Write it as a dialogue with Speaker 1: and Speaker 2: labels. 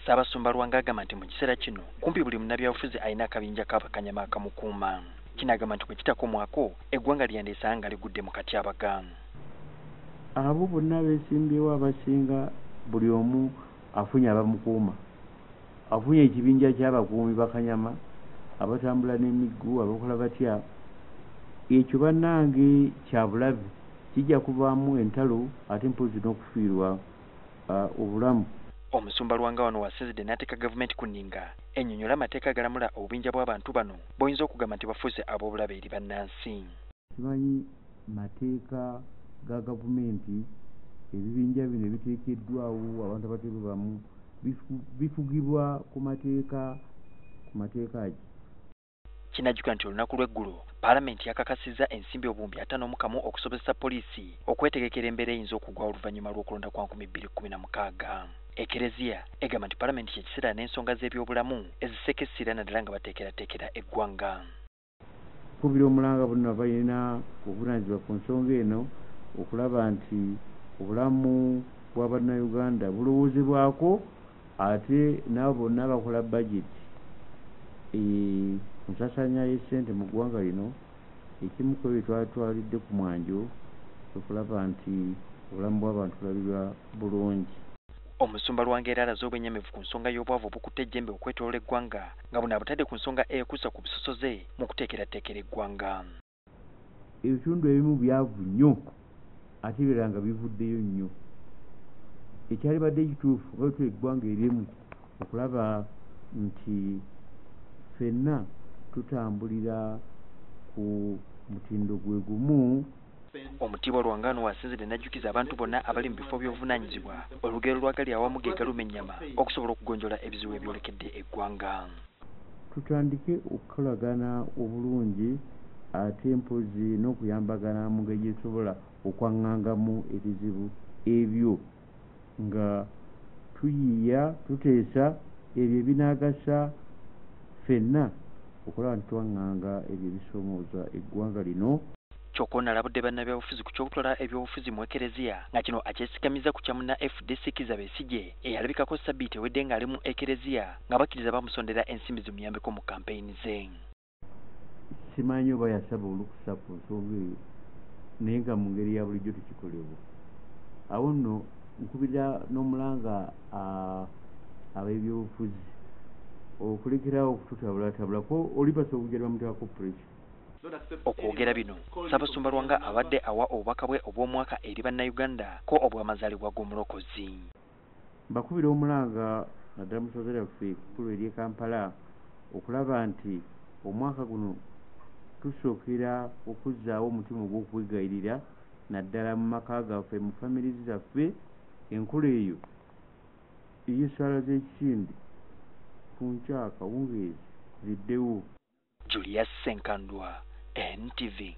Speaker 1: Ssaabasumba Lwanga agamba nti mu kiseera kino kumpi buli munnabyabufuzi alina akabinja k'abakanyama akamukuuma. Kino agamba nti bwe kitakomwako eggwanga lyandeesanga nga ligudde mu katyabaga.
Speaker 2: Abo bonna beesimbyewo abasinga buli omu afunye abamukuuma, afunye ekibinja ky'abakuumi bakanyama abatambula n'emiggo, abakola batya. Ekyo bannange kya bulabe, kijja kuvaamu entalo ate mpozzi n'okufiirwa obulamu.
Speaker 1: Omusumba Lwanga wano wasinzidde n'ateeka gavumenti ku nninga ennyonnyola amateeka agalamula obubinja bw'abantu bano b'oyinza okugamba nti bafuuse ab'obulabe eri bannansi.
Speaker 2: Simanyi mateeka ga gavumenti, ebibinja bino ebiteekeddwawo abantu abateebebamu bifugibwa ku mateeka ki?
Speaker 1: Kinajjukira nti olunaku lw'eggulo paalamenti yakakasizza ensimbi 51,000 okusobozesa poliisi okwetegekera embeera eyinza okugwa oluvannyuma lw'okulonda kwa 2016. Ekereziya egamba nti paalamenti kye kiseera n'ensonga z'ebyobulamu eziseka essira naddala nga bateekerateekera eggwanga.
Speaker 2: Kubira omulanga bonna balina obuvunaanyizibwa ku nsonga eno okulaba nti obulamu bwa bannayuganda bulowoozebwako, ate n'abo bonna abakola bajeti ensaasaanya y'essente mu ggwanga lino, ekimu ku ebyo twatwalidde ku mwanjo okulaba nti obulamu bw'abantu bulabirwa bulungi.
Speaker 1: Omusumba Lwanga era alaze obwennyamivu ku nsonga y'obwavu obukutte ejjembe okwetooloola eggwanga nga buno abutadde ku nsonga ekuusa ku busosoze mu kuteekerateekera eggwanga.
Speaker 2: Ebitundu ebimu byavu nnyo ate ebirala nga bivuddeyo nnyo. Ekyalibadde ekituufu nga bwe eggwanga erimu okulaba nti ffenna tutambulira ku mutindo gwe gumu.
Speaker 1: Omutiibwa Lwanga wano wasinzidde n'ajjukiza abantu bonna abali mu bifo by'obuvunaanyizibwa olugero lwagali awamu ge galuma ennyama okusobola okugonjoola ebizibu ebyolekedde eggwanga.
Speaker 2: Tutandike okukolagana obulungi ate mpozzi n'okuyambagana mu ngeri gyetusobola okwaŋŋangamu ebizibu ebyo nga tuyiiya tuteesa ebyo ebinaagasa ffenna okulaba nti twaŋŋanga ebyo ebisoomooza eggwanga lino.
Speaker 1: Kyokka ono alabudde bannabyabufuzi ku ky'okutwala ebyobufuzi mu Ekereziya nga kino akyesigamizza ku kya munna FDC Kizza Besigye eyalabikako ssabbiiti ewedde ng'ali mu Ekereziya nga bakkiriza bamusondera ensimbi zimuyambeko mu kampeyini ze.
Speaker 2: Simanyi oba yasaba olukusa ku nsonga eyo, naye nga mu ngeri ya bulijjo tekikolebwa. Awo nno nkubira n'omulanga ab'ebyobufuzi okulekerawo okututabulatabulako oli basobola okujja ne bamuteekako pressure.
Speaker 1: Okwogera bino Ssaabasumba Lwanga abadde awa obubaka bwe obw'omwaka eri bannayuganda ko obw'amazaalibwa g'omulokozi.
Speaker 2: Mbakubira omulanga naddala mu ssaza lyaffe ekkulu ery'e Kampala okulaba nti omwaka guno tusookera okuzzaawo omutima ogw'okwegayirira naddala mu maka gaffe, mu famirizi zaffe, enkola eyo ey'essaala z'ekisinde ku nkya akawungeezi ziddewo.
Speaker 1: Julius Senkandwa, NTV.